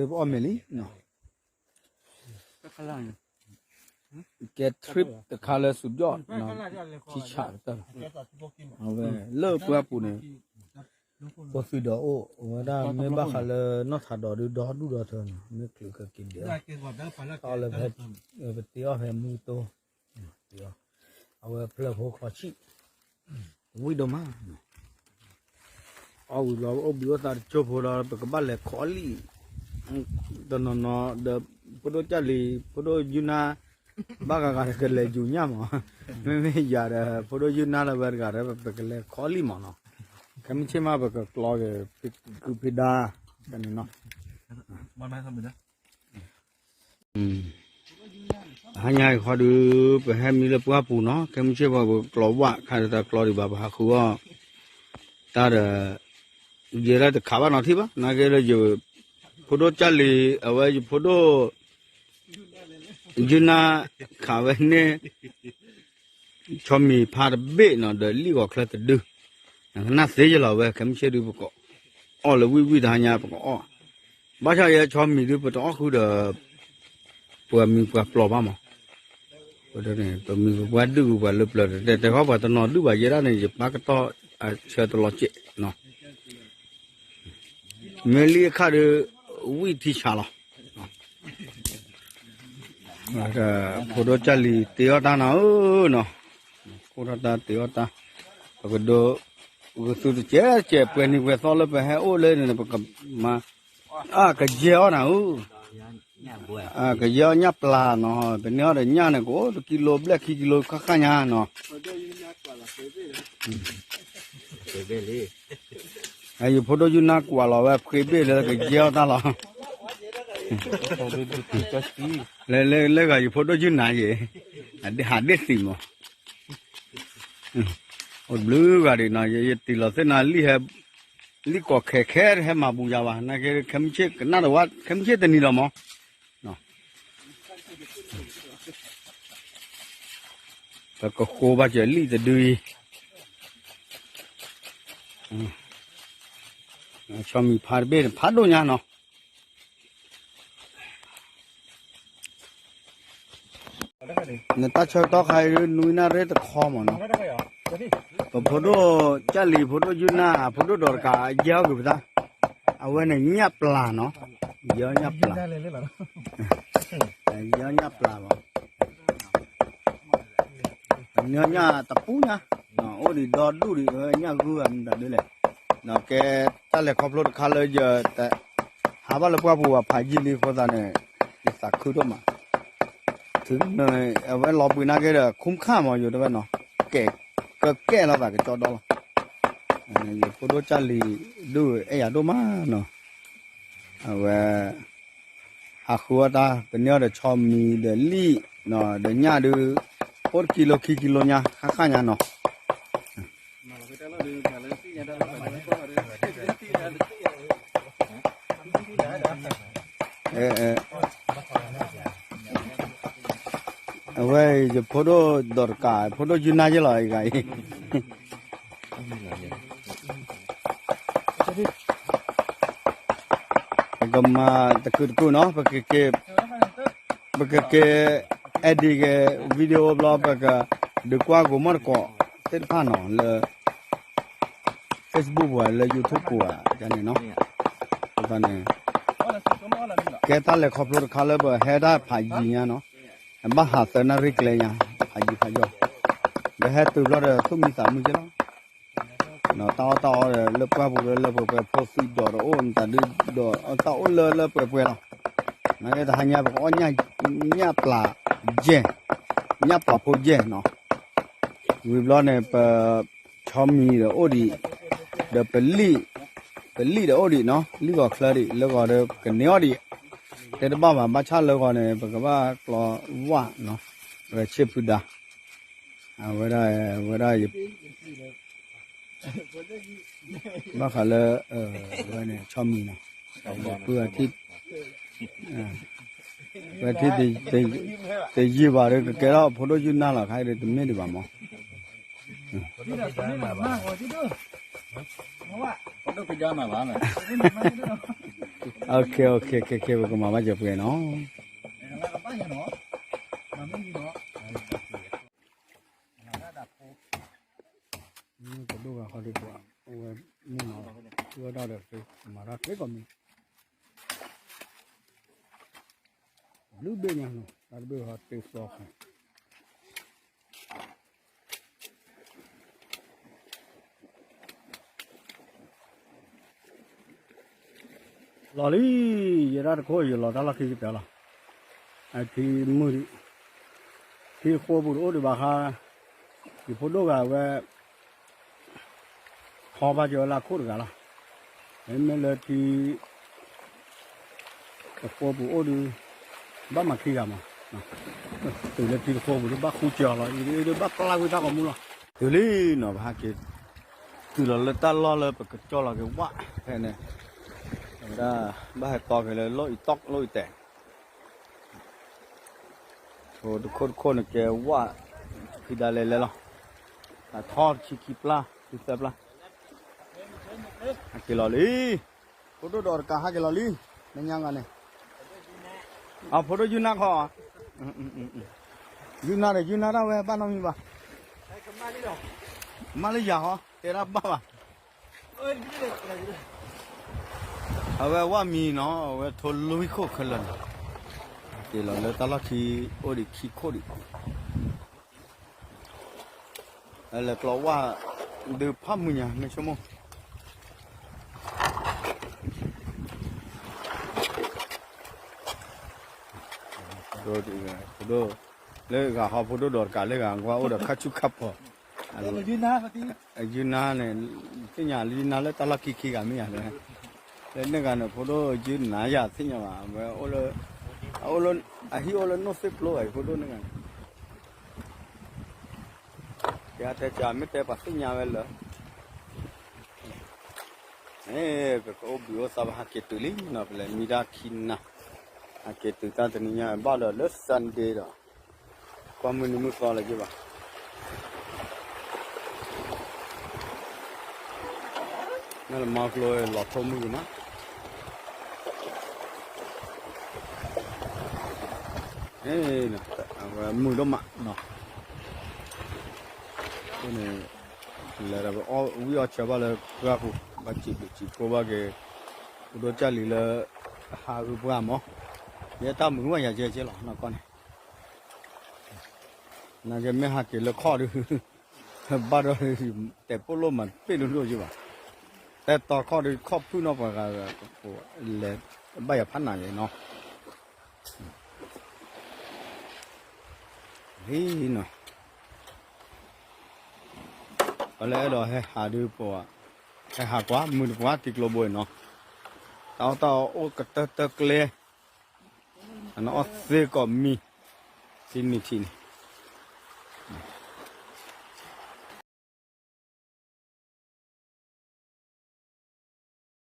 အီၣ်မ့ၤလံ, ကဲ trip တခါလၢ สุดยอด ထံဆးကတၢၢ်လီၤ. အဝဲ လၢပှၢ်ပူၤန့ၣ် ဖိသံဒီးအိၣ်ဝဲဒၣ် မ့ၢ်ဘၣ်ဃးလၢနီၢ်ထးဒီးဒုးဒီဒူၣ်ဒီထၢန့ၣ် မ့ၢ်ချုးကက့ၤဒဲးအီၣ်လၢ ပတ့အီၣ်ဖဲမူတိ အဝဲဖျၢၣ်ဖိခီဆံၣ် ဝံၣ်ဒိၣ်မး အီၣ်ဝံၤလီၤ အိၣ်ဘှံးအိၣ်သါတကၠိဖိဒီး ပကဘၣ်လဲၤခိးလံာ် တနီၤနီၤဒီး ဖိဒိၣ်ကၢ်လံၤ ဖိဒိၣ်ယုၢ်နါ ဘၣ်ဂၤဂၤဒီးကလဲၤယူၤညၣ်မး, မ့မ့ၢ်ယၤဒီး ဖိဒိၣ်ယုၢ်နါလၢဝဲတဂၤဒီး ပကလဲၤခိးလံာ်မးနီၤ, ခဲမုၢ်ဆ့ၣ်မး ပကကျီက့ၤ ဖံကုဖံဒါ ကန့ၣ်နီၤ ဟါညါအံၤဃီဒုး ပဟဲမံလၢပှၢ်ပူၤနီၤ, ခဲမုၢ်ဆ့ၣ်ပှၤပကျီဝၣ် ခါတၢ်ကျီဒံးဘၣ် ပဟးဃုအီၣ်တၢ်ဒီး ယဲဒၣ်တခးဘၣ်နီၤထံၣ်ဘၣ် နာ်က့လၢယ ဖိဒိၣ်ကၢ်လံၤ အဝဲယဖိဒိၣ် ယုၢ်နါ ခးဝဲန့ၣ် ဆီမံၤဖါတဘ့ၣ်နီၤ ဒီးလံၣ်ဂီၤချၢတဒု နကနၣ်သ့ယလီၤဝဲ ခဲမုၢ်ဆ့ၣ်ဒုး ပကအီၣ်လၢဝံၣ်ဝံၣ်တဟါညါ ပကအီၣ်, ဘၣ်ဆၣ်ယဲဆီမံၤဒုး ပတအီၣ်ဃုာ်ဒီး ပှၤမံၤပှၤပျီၤဘၣ်မး, ပမံၤပှၤဒုးကွံာ်ပှၤလၢပျၢၤ တဲတဲခီပှၤတနီၤဒုးဘၣ်ယဲဒၣ်န့ၣ် ယပၢ်ကတီၢ်အဆၢတလီၤစဲးနီၤ မ့ၢ်လံအခါဒီး ဝံၣ်ထံဆးလီၤ. ဖိဒိၣ်ကၢ်လံၤတ့အီၣ်တၢ်နီၤဧၢနီၤ, ခိၣ်ထီၣ်တၢ်တ့အီၣ်တၢ်, ပကဒိ ပကသူတစဲးတစဲး ပှဲၤနံၤပှဲၤသီလၢပဟဲအိၣ်လၢန့ၣ် ပကမၤ အကယဲၢ်အီၣ်နၤဧၢ ကယဲၢ်အီၣ်ညၣ်ပျၢ်နီၤ, ပန့ၢ်အီၣ်ဒီးညၣ်န့ၣ် ကအိၣ်တကံလိဘျဲၣ်ခံကံလိဃၣ်ဃၣ်ညါနီၤ, ယဖိဒိၣ်ယုၢ်နါကွၢ်လီၤဝဲဖှ့ဘ့ၣ်လၢကယဲၢ်အီၣ်တၢ်လီၤ, လၢဂၤယဖိဒိၣ်ယုၢ်နါယဲ, ဟးဒ့ၣ်သံးမး, အိၣ်တဘျုးဂၤဒံးနီၤ, ယတံၢ်လီၤသ့ၣ်နၤလံဟဲ လံၣ်ကီၢ်ခဲခဲတဟဲမၤဘူးယၤဘၣ်, နာ်က့ခဲမုၢ်ဆ့ၣ်ကနၣ်တဝါ ခဲမုၢ်ဆ့ၣ်တနံၤလီၤမး, ပကဃိဘၣ်စၢၤလံာ်တဒုအံၤ, ဆီမံၤဖါတဘ့ၣ်ဖးဒိၣ်ညါနီၤ, နတၢ်ဆၢကတီၢ်ခါအံၤဒုး နွံနၣ်ရံၣ်တခီမးနီၤ, ပဖိဒိၣ်ကၢ်လံၤ ဖိဒိၣ်ယုၢ်နၢ် ဖိဒိၣ်ဒီးတကး ယဲၢ်အီၣ်က့ၤပသး, အဝဲန့ၣ်ညၣ်ပျၢ်နီၤ, ယဲၢ်ညၣ်ပျၢ်, ယဲၢ်ညၣ်ပျၢ်ဘၣ်, ပန့ၢ်ညၣ်တပူညါ, အိၣ်ဒံးဒီဒူၣ်ဒံး ညၣ်ဂုၢ်အမတၤဒ်လဲၣ်, ကဲတၢ်လဲၤခီဖျိတခါလၢယ ဟးဘၣ်လၢပှၢ်ပူၤဘၣ်ဖးယံာ်လံအဃိသတးန့ၣ် ယသးခုဒိၣ်မး, အဝဲလီၤပှံၤနာ်က့ဒီး ခူၣ်ခၣ်မး ယိၤတဝဲနီၤ, ကဲ ကကဲလီၤသးကကၠီဒီလီၤ, ယဖိဒိၣ်ကၢ်လံၤဒုးအဲၣ်ယၤဒိၣ်မးနီၤ, အဝဲ ဟးဃုအီၣ်တၢ် ပန့ၢ်အီၣ်ဒီးဆီမံၤဒီးလံာ် ဒီးညၣ်ဒုး အိၣ်တကံလိခံကံလိညါ ဃၣ်ဃၣ်ညါနီၤ အဝဲ ယဖိဒိၣ်ဒီးတကး ဖိဒိၣ်ယုၢ်နါယဲလီၤ အံၤဂၤအံၤ ပကမၤတကုာ်တကုာ်နီၤ ပကက့ၤ edit က့ၤ video ဘျီ ပကဒုးကွၢ်ဂီၤမီၢ်တကိးသ့ၣ်တဖၣ်နီၤ လၢ Facebook ပူၤ လၢ YouTube ပူၤ န့ၣ်နီၤ အဃိသတးန့ၣ် ကဲတၢ်လဲၤခီဖျိတခါလၢပဟဲဒၣ်ဖးယံၤညါနီၤ ဘၣ်ဟးသၢနၣ်ရံၣ်ကျဲညါ ဖးယံၤဖးယီၤ ဒီးဟဲတုၤဘျီဒီးသူၣ်မံသးမုာ်က့လီၤ တၢ်အီၣ်တၢ်အီဒီးလၢပှၢ်ပူၤလၢလၢပှဲၤပှဲၤ ဖိသံဒီးတအိၣ် နတၢ်ဒုးဒီးတၢ်အိၣ်လၢလၢပှဲၤပှဲၤလီၤ နာ်က့တဟါညါပကအီၣ်ညၣ်ပျၢ်ယဲၢ် ညၣ်ပျၢ်ဖိယဲၢ်နီၤ ဝံၤဘျီန့ၣ် ပ ဆီမံၤဒီးအိၣ်ဒံး ဒီးပလံာ် ပလံာ်ဒီးအိၣ်ဒံးနီၤ လံာ်ဂီၤချၢဒံး လၢဂီၤဒီးကန့ၢ်အီၣ်ဒံး တဲတဘၣ်ဘၣ် ဘၣ်ဆၣ်လၢဂီၤန့ၣ် ပကဘၣ်ကျီဝၣ်နီၤ ဝဲဆ့ၣ်ဖုဒါ အဝဲဒၣ် ဝဲဒၣ် ဘၣ်ဃးလၢ ဝဲန့ၣ် ဆီမံၤနီၤ ပုၢ်အထံၣ် ဝဲထံၣ် တယံာ်ဘၣ်ဒီး ကကဲထီၣ်ဖိဒိၣ်ယုၢ်နၢ်လီၤ ခါအံၤဒီးတမ့ၢ်ဒံးဘၣ်မး ဖိဒိၣ်ဖံဒါမးဘၣ် OK OK OK ပကမၤဘၣ်ကၠီၤပှဲၤနီၤ. ပဒိၣ်ဂၤခီဒုးပှၤ အဝဲမုၢ်နီၤ ဝဲဒၣ်ဒီးသု မၤတၢ်သ့ကိးမံၤ ဘျုးဘ့ၣ်ညါနီၤ တၢ်တဘ့ၣ်ဟီတ့သီခါ လီၤလံ, ယဲဒၣ်တခိၣ်ယလီၤတၢ်လီၢ်ခံကတၢၢ်လီၤ. အထံမုၢ်ဒံး, ထံတဃိပူၤတအိၣ်ဒံးဘၣ်ဃါ, ယဖိဒိၣ်ဂၤဝဲ ထီဘၣ်ကၠီဝဲလၢအခိၣ်တဂၤလီၤ. မ့မ့ၢ်လၢထံ တဃိပူၤအိၣ်ဒုး ဘၣ်မၤခံဂၤမး, တုၤလၢထံတဃိပူၤဒုးဘၣ်ဃူကၠီလီၤ, အံၤဒုးဘၣ်ပျၢ်ကွံာ်တၢ်ဂီၤမူလီၤ. တုၤလံနီၤ ပဟဲက့ၤ တုၤလီၤလၢတၢ်လီၢ်လၢပကကၠီလီၤက့ၤဝၣ်ဖဲန့ၣ်, အဝဲဒၣ် ဘၣ်ဟဲတီက့ၤလၢလီၢ်အံၤတီၢ်လီၢ်အံၤတဲာ် တခိၣ်တခိၣ်န့ၣ်ကဲဝၣ် ဖံးဒၣ်လဲာ်လဲာ်လီၤ. အထီတဆံခံပျၢ် ဆံသၢပျၢ်, ဟဲက့ၤလီၤလံ. ဖိဒိၣ်ဒီးတကးဟဲက့ၤလီၤလံ, မဲာ်ညါဂၤန့ၣ်, အဖိဒိၣ်ယုၢ်နၢ်ခီ, ယုၢ်နၢ်ဒီးယုၢ်နၢ်တၢ်ဝဲဘၣ်နီတမံၤဘၣ်, မၤလၢယၤဟီ တဲဒၣ်ဘၣ်ဘၣ် အဝဲဝၣ်မံၤနီၤ အဝဲထိလွံၢ်ခိၣ်ခဲလၢာ်န့ၣ်, က့ၤလီၤလၢတၢ်လီၢ်ခံ အိၣ်ဒံးခံခိၣ်ဒံး, လဲၤကျီဝၣ် ဒုးဖးမုၢ်ညါ မ့ၢ်ဆိကမိၣ် ဖိဒိၣ်, လၢဂၤဟီဖိဒိၣ်ဒီးတကးလၢဂၤကွၢ်အိၣ်ဒီးခါဆူၣ်ခါဖီ, ယုၢ်နၢ်န့ၣ်, သ့ၣ်ညါလၢယုၢ်နၢ်လၢတၢ်လီၢ်ခံခံဂၤမ့ၢ်ယၤလဲၣ်, လၢန့ၣ်ဂၤန့ၣ် ဖိဒိၣ်ယုၢ်နၢ်ယၤသ့ၣ်ညါဘၣ်, အဝဲအိၣ်လၢ, အအိၣ်လၢ, အဟံၣ်အိၣ်လၢနိၣ်သ့ၣ်ဖျိဘၣ်အံၤ ဖိဒိၣ်န့ၣ်ဂၤန့ၣ် တဲတဲကမ့ၢ်တဲပှၤသ့ၣ်ညါဝဲလၢ, ပကအိၣ်ဘှံးအိၣ်သါဘၣ်ဟးက့ၤတုၤလံနီၤ ပလဲၤမံတၢ်ခံနၤ, ဟးက့ၤတုၤတၢ်တနံၤညါဘၣ်ဒီးလၢ Sunday ဒီး, ကွၢ်မုၢ်နံၤမုၢ်သီလၢၤက့ၤဘၣ် နလမါကျိလီၤထိၣ်မုၢ်ကမး, အဝဲမုာ်ဒိၣ်မးနီၤ, န့ၣ်, လဲၤဒီးဝံအီၣ်ဆၢဘၣ်လၢပှၢ်ပူၤ, ဘၣ်စံးဘျုးစံးဖှိၣ်ဘၣ်က့ၤ, ပဒိၣ်ကၢ်လံၤလၢ, ဟးဂုာ်ပှၢ်မး, ယဲတၢ်မုာ်ဝဲယၤကဲကဲလီၤနီၢ်ကီၢ်န့ၣ် နာ်က့မ့ၢ်ဟးက့ၤလၢခီၣ်ဒုး, ဘၣ်ဒီး, တဲာ်ပိၢ်လိၣ်မးတပ့ၢ်လိၣ်လိၣ်ယဘၣ်, တဲတီခီၣ်ဒုးခီၣ်ဖုၣ်နီၢ်ပှၤဂၤ, လဲၤ, ဘၣ်ယၤဖးနးယဲနီၤ, လံနီၤ, ပှၤလၢအဲၣ်ဒိးဟဲဟးဒုးပှၤ, ဟဲဟးကွၢ်မုာ်တပှၢ်ထံကျိဘိအံၤနီၤ, တၢ်အီၣ်တၢ်အီအိၣ်ကတၢၢ်တၢၢ်ကျဲ အနီၢ်အီၣ်သ့ကိးမံၤ, ထံမံၤထံန့ၣ်,